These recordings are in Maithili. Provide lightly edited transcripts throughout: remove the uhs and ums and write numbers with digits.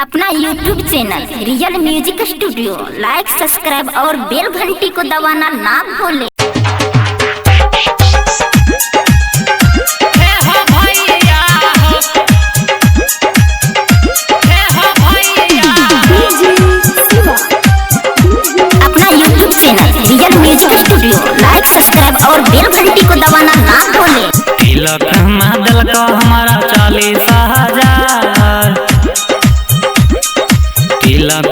अपना YouTube channel real music studio like subscribe और बेल घंटी को दबाना ना भूलें। अपना YouTube channel real music studio like subscribe और बेल घंटी को दबाना ना भूलें। तिलक दिलक हमारा 40,000, तिलक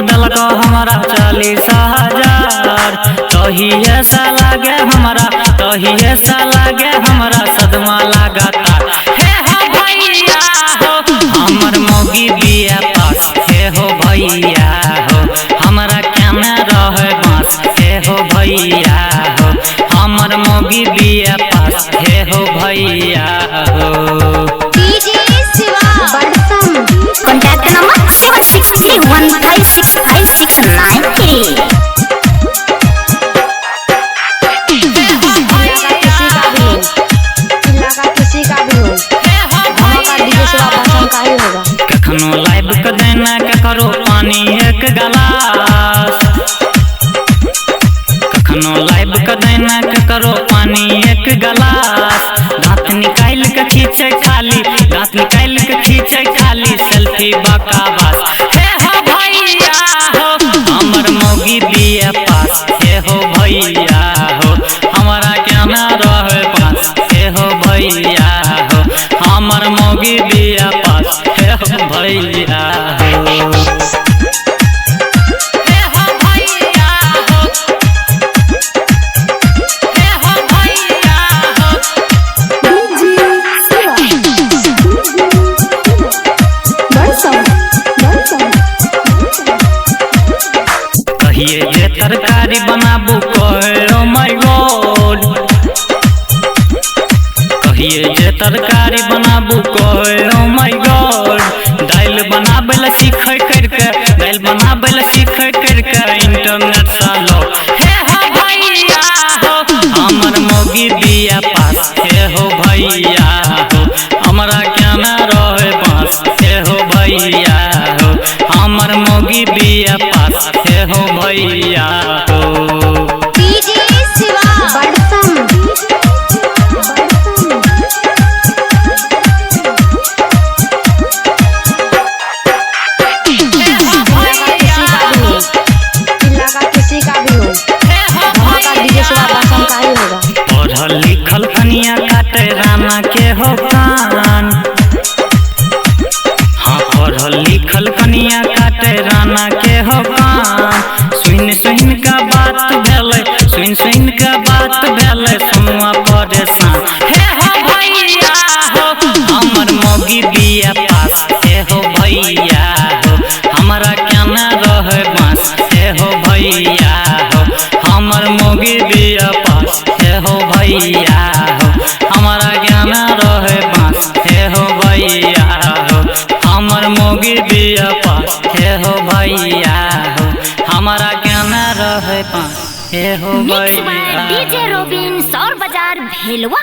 दिलक हमारा 40,000। तहिए सा लागे हमरा, तहिए सा लागे हमरा सदमा लगाता। हे हो भैया हो हमर मौगी बिया पास, हे हो भैया हो हमरा केना रहे बाँस, हे हो भैया हो हमर मौगी बिया पास, हे हो भैया हो। Contact number 7631565693। कखनो लाइव के देना ककरो पानी एक गिलास, कखनो लाइव के देना ककरो पानी एक गिलास। दांत निकाल के खींचे खाली, दांत निकाल के खींचे खाली सेल्फी बकवास। हे हो भैया हो हमर मौगी बिया पास, हे हो भैया हो हमरा केना रहे पास, हे हो भैया हो हमर मौगी बिया पास, हे हो भैया हो। हे हो भैया हो, हे हो भैया हो। कहिए जे तरकारी बनाबू कहे ओ my God, कहिए जे तरकारी बनाबू कहे ओ my God. दालि बनाबै लए सीखै करके, दालि बनाबै लए सीखै करके इंटरनेट सा लो। हे हो भैया हो हमर मौगी बिया पास, हे हो भैया हो हमरा केना रहे बाँस, हे हो भैया हो हमर मौगी बिया पास, हे हो भैया हो। पढ़ल लिखल कनिया काटे रामा के हो कान, हाँ पढ़ल लिखल कनिया काटे राना के हो कान। सुन सुन का बात भेलै, सुन सुन का बात भेलै सुनुआ परेशान। हे हो भैया हो हमर मौगी बिया पास, हे हो भैया हो हमरा केना रहे बाँस, हे हो भैया हो हमर मौगी बिया पास, हे हो भैया हो हमरा केना रहे बाँस, हे हो भैया हो हमर मौगी बिया पास, हे हो भैया हो हमरा केना रहे बाँस, हे हो मिक्स बाय भैया। डीजे रोबिन सौर बाजार भेलवा।